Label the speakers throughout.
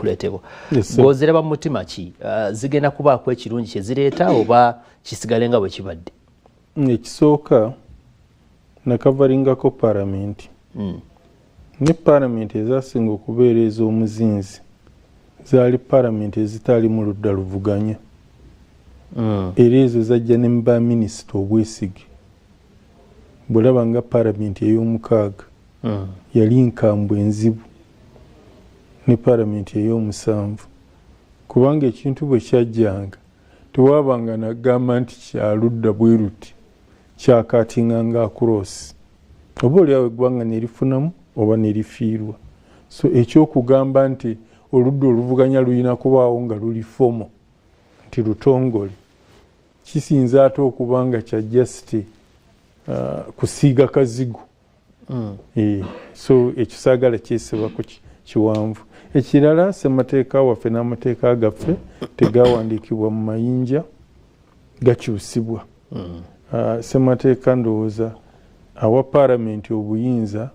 Speaker 1: okuleetebwa. Goziraba mu mutima ki? Zigenda kubaako ekirungi kye zireeta oba kisigale nga bwe kibadde?
Speaker 2: Ekisooka, nakavaringako palamenti. Ne palamenti ezasinga okubeera ez'omuzinzi zaali palamenti ezitaali mu ludda luvuganya. Era ezo zajja ne baminisita obwesige. Bwolaba nga palamenti ey'omukaaga yali nkambwe enzibu ne palamenti ey'omusanvu, kubanga ekintu bwe kyajjanga tewabanga nagamba nti kyaludda bwe luti, kyakatinganga across, oba oliawo eggwanga nerifunamu oba nerifiirwa. So ekyokugamba nti oludda oluvuganya lulina kubaawo nga luli formal, nti lutongole, kisinza ate okuba nga kya just kusiiga kazigo. So ekyo saagala kyesibako kiwanvu. Ekirala, ssemateeka waffe n'amateeka gaffe tegawandiikibwa mu mayinja, gakyusibwa. Ssemateeka ndowooza awa paalamenti obuyinza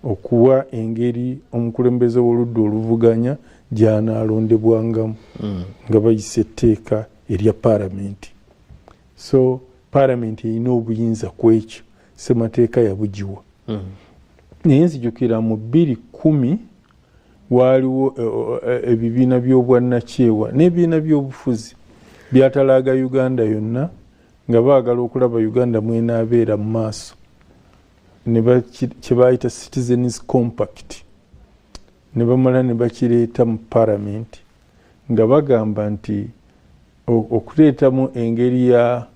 Speaker 2: okuwa engeri omukulembeze w'oludda oluvuganya gy'anaalondebwangamu nga bayisa etteeka erya paalamenti. So paalamenti erina obuyinza ku ekyo, ssemateeka yabugiwa. Naye nzijukira mu 2010 waaliwo ebibiina by'obwannakyewa n'ebibiina by'obufuzi byatalaaga Uganda yonna nga baagala okulaba Uganda mwenaabeera mu maaso, kye baayita Citizens Compact, ne bamala ne bakireeta mu palamenti nga bagamba nti okuleetamu engeri ya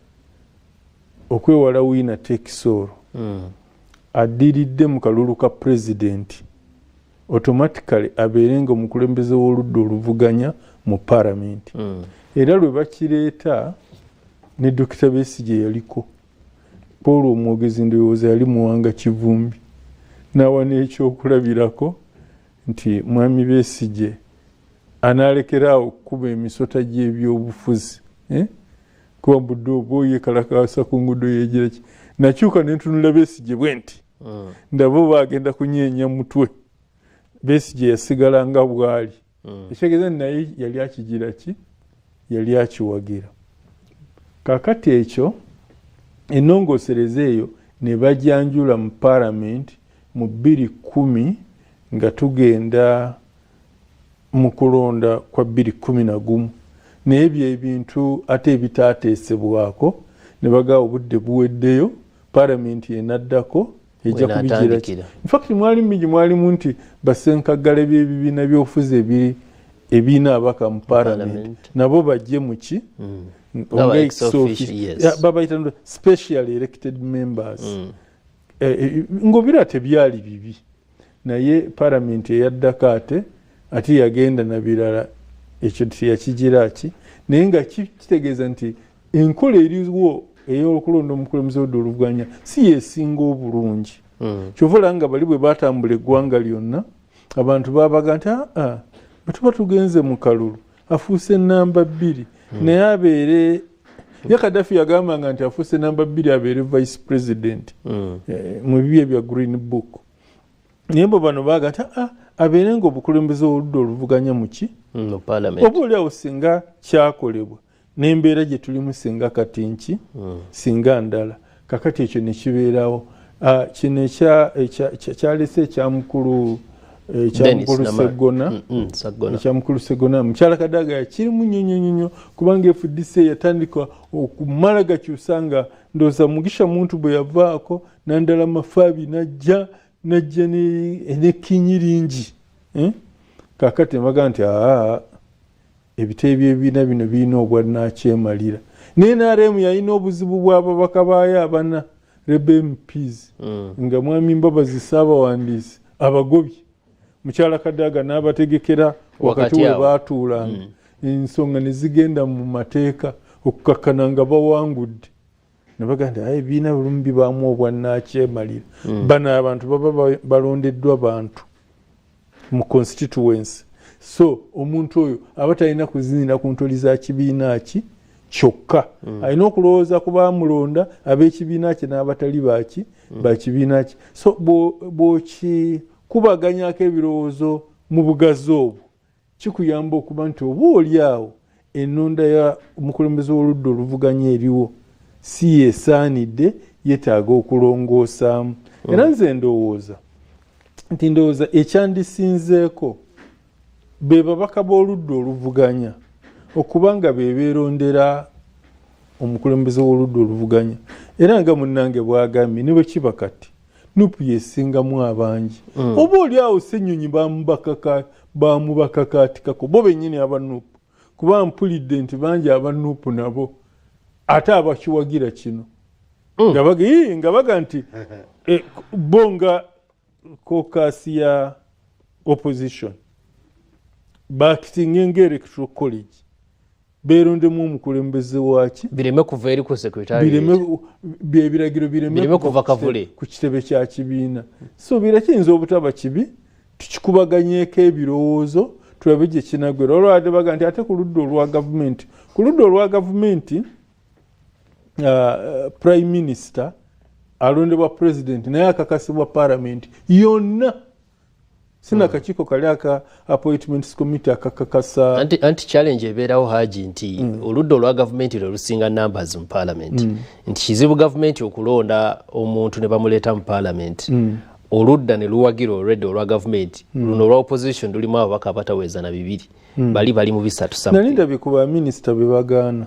Speaker 2: okwewala winner takes all, addiridde mu kalulu ka pulezidenti automatically abeere nga omukulembeze w'oludda oluvuganya mu palamenti. Era lwe bakireeta ne Dokita Besigye yaliko, Paul omwogezi ndowooza yali Muwanga Kivumbi, n'awa n'ekyokulabirako nti mwami Besigye anaalekera okukuba emisota gy'ebyobufuzi, eh? Kuba budde obwo yekalakasa ku nguudo yegira ki. Nakyuka nentunula Besigye bwe nti ndaba oba agenda kunyeenya mutwe. Besigye yasigala nga bw'ali. Ekitegeeza naye yali akigira ki, yali akiwagira. Kakati ekyo ennongoosereza eyo ne bajanjula mu paalamenti mu 2010 nga tugenda mu kulonda kwa 2011, naye byebintu ate ebitaateesebwako ne bagaba obudde buweddeyo, paalamenti enaddako ejja kubigira ki. Infact mwalimu mingi, mwalimu nti basenkaggale by'ebibiina by'obufuzi ebiri ebiina abaka mu paalamenti nabo bajje muki babayita special elected members. Ng'obira tebyali bibi, naye paalamenti eyaddako ate yagenda na birala, ekyo teyakigira ki. Naye nga kitegeeza nti enkola eriwo ey'okulonda omukulembeze w'oludda oluvuganya si yesinga obulungi. Kyova olaba nga bali bwe batambula eggwanga lyonna, abantu babaga nti aa bwe tuba tugenze mu kalulu afuuse namba 2, naye abeere ye Kadafi yagambanga nti afuuse namba 2, abeere vice president mu bibye bya Green Book. Naye bo bano baga nti aa abeere nga obukulembeze w'oludda oluvuganya muki. Oba oliawo singa kyakolebwa n'embeera gye tulimu singa kati nki singa ndala. Kakati ekyo ne kibeerawo. Kino kyalese ekyamukulu Seggona, ekyamukulu Seggona, mukyala Kadaga kirimu nnyo nnyo nnyo, kubanga FDC yatandika okumala gakyusa nga ndowooza Mugisha Muntu bwe yavaako, Nandala Mafabi najja nekinyiringi, eh? Kakati nebaga nti aa ebitebe by'ebibiina bino birina obwannakyemalira, naye NRM yalina obuzibu bw'ababaka baayo abana, rebel MPs, nga mwami Mbabazi Ssaabawandiisi abagobye, mukyala Kadaga n'abategekera wakati we baatuulanga, ensonga ne zigenda mu mateeka okukakkana nga bawangudde. Ne bagamba nti aye ebibiina bulumu bibaamu obwannakyemalira. Bano abantu baba balondeddwa bantu mu constituency, so omuntu oyo aba talina kuzinira ku ntoli za kibiina ki kyokka. Alina okulowooza ku bamulonda ab'ekibiina kye n'abatali baki bakibiina kye. So bw'okikubaganyako ebirowoozo mu bugazi obwo. Kikuyamba okuba nti oba oli awo ennonda ya omukulembeze w'oludda oluvuganya eriwo si yesaanidde, yeetaaga okulongoosaamu. Era nze ndowooza nti ndowooza ekyandisinzeeko be babaka b'oludda oluvuganya okuba nga be beerondera omukulembeze w'oludda oluvuganya. Era nga munnange bw'agambye, ne bwe kiba kati NUP yesingamu abangi, oba oli awo Ssenyonyi bamubakakaatikako bo bennyini aba NUP, kuba mpulidde nti bangi aba NUP nabo ate abakiwagira kino nga baga nti bo nga caucus ya opposition bakitinga nga electoral college, beerondemu omukulembeze waki.
Speaker 1: Bireme kuva eri ku secretariat.
Speaker 2: Bireme byebiragiro bireme
Speaker 1: Bireme kuva kavule.
Speaker 2: Ku kitebe kya kibiina. So bira kiyinza obutaba kibi tukikubaganyeeko ebirowoozo, tulabe gye kinagwera. Olwadde baga nti ate ku ludda olwa gavumenti, ku ludda olwa gavumenti prime minister alondebwa president, naye akakasibwa parliament yonna, sina akakiiko kali aka appointments committee akakakasa.
Speaker 1: Anti challenge ebeerawo, Haji, nti oludda olwa gavumenti lwe lusinga numbers mu parliament, nti kizibu gavumenti okulonda omuntu ne bamuleeta mu parliament, oludda ne luwagira already olwa gavumenti. Luno olwa opposition lulimu ababaka abataweza na bibiri, bali bali mu bisatu
Speaker 2: Nali
Speaker 1: something.
Speaker 2: Ndabye ku baminisita be bagaana.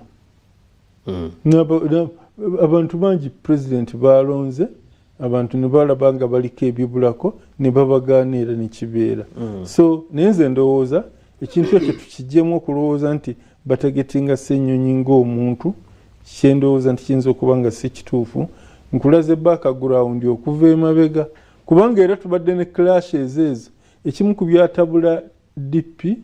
Speaker 2: Abantu bangi president balonze, abantu ne balaba nga baliko ebibulako ne babagaana, era nekibeera. So naye nze ndowooza ekintu ekyo tukijjemu okulowooza nti batargetinga Ssenyonyi ng'omuntu. Kyendowooza nti kiyinza okuba nga si kituufu. Nkulaze background okuva emabega, kubanga era tubadde ne clashes ezo. Ekimu ku byatabula DP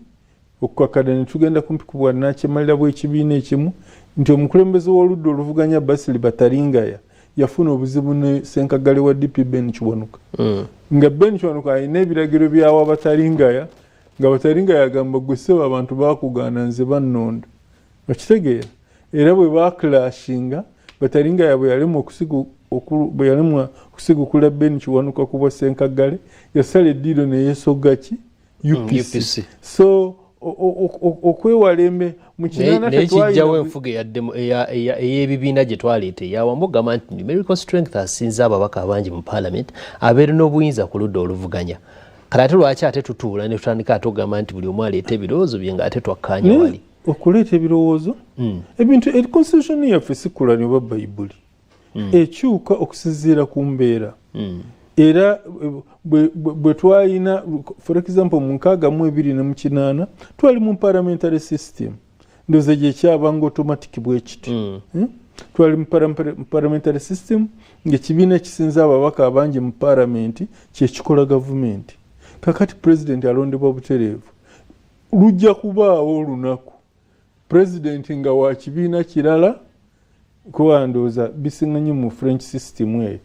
Speaker 2: okukakana ne tugenda kumpi ku bwannakyemalira bw'ekibiina ekimu, nti omukulembeze w'oludda oluvuganya Basili Bataringaya yafuna obuzibu ne senkagale wa DP Ben Kiwanuka, nga Ben Kiwanuka alina ebiragiro byawa Bataringaya, nga Bataringaya agamba, "Gwe ssebo, abantu bakugaana, nze bannonda." Okitegeera? Era bwe baclashinga, Bataringaya bwe yalemwa bwe yalemwa okusigukula Ben Kiwanuka ku bwa senkagale, yasala eddiiro neyeesogga ki? UPC.
Speaker 1: UPC.
Speaker 2: So okwewala eme mu kinaana
Speaker 1: Naye
Speaker 2: tetwalina
Speaker 1: kijjawo enfuga ey'ebibiina gye twaleeta eyawamu, ogamba nti numerical strength asinza ababaka abangi mu parliament abeere n'obuyinza ku ludda oluvuganya. Kale ate lwaki ate tutuula ne tutandika ate ogamba nti buli omu aleeta ebirowoozo bye, nga ate twakkaanya
Speaker 2: Naye
Speaker 1: wali?
Speaker 2: Okuleeta ebirowoozo, ebintu, constitution yaffe si Kulani oba Bayibuli, ekyuka okusinziira ku mbeera. Era bwe twalina, for example, mu 62 ne mu 80 twali mu parliamentary system, ndowooza gyekyabanga automatic bwe kiti. Twali mu parliamentary system ng'ekibiina ekisinza ababaka abangi mu paramenti kyekikola gavumenti. Kakati president alondebwa butereevu. Lujja kubaawo olunaku president nga wa kibiina kirala, kuba ndowooza bisinga nnyo mu French system eyo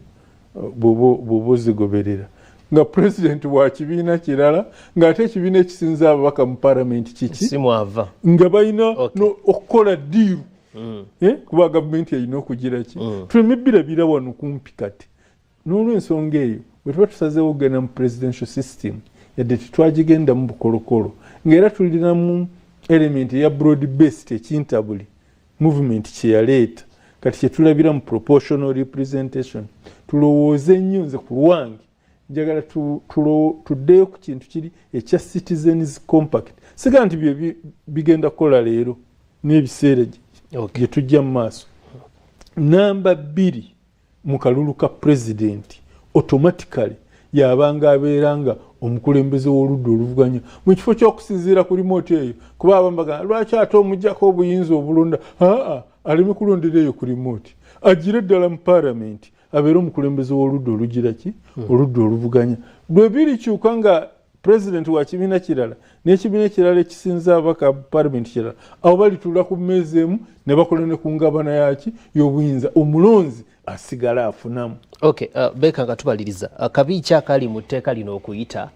Speaker 2: bw'oba ozigoberera, nga president wa kibiina kirala ng'ate ekibiina ekisinza ababaka mu paramenti kiki?
Speaker 1: Simwava.
Speaker 2: Nga balina okukola deal. Kuba gavumenti erina okugira ki? Tuleme birabira wano kumpi kati. N'olwensonga eyo, bwe tuba tusazeewo okugenda mu presidential system, yadde tetwagigenda mu bukolokolo, ng'era tulinamu element eya broad based ekintabuli movement kyeyaleeta, kati kyetulabira mu proportional representation, tulowooze nnyo. Nze ku lwange njagala tuddeyo ku kintu kiri ekya citizens compact. Sigaa nti bye bigenda kukola leero n'ebiseera gye tujja mu maaso. Namba 2 mu kalulu ka pulezidenti automatically yabanga abeera nga omukulembeze w'oludda oluvuganya, mu kifo ky'okusinziira ku remote eyo, kuba abambaga lwaki ate omugjako obuyinza obulonda? Aa, aleme kulondera eyo ku remote, agire ddala mu paramenti, abeere omukulembeze w'oludda olugira ki? Oludda oluvuganya. Bwe birikyuka nga pulezidenti wa kibiina kirala n'ekibiina ekirala ekisinza ababaka paramenti kirala, abo balituula ku mmeeza emu ne bakola ne ku ngabana yaki y'obuyinza, omulonzi asigala afunamu.
Speaker 1: Okay, Beka, nga tubaliriza, kabi ki akali mu tteeka lino okuyita?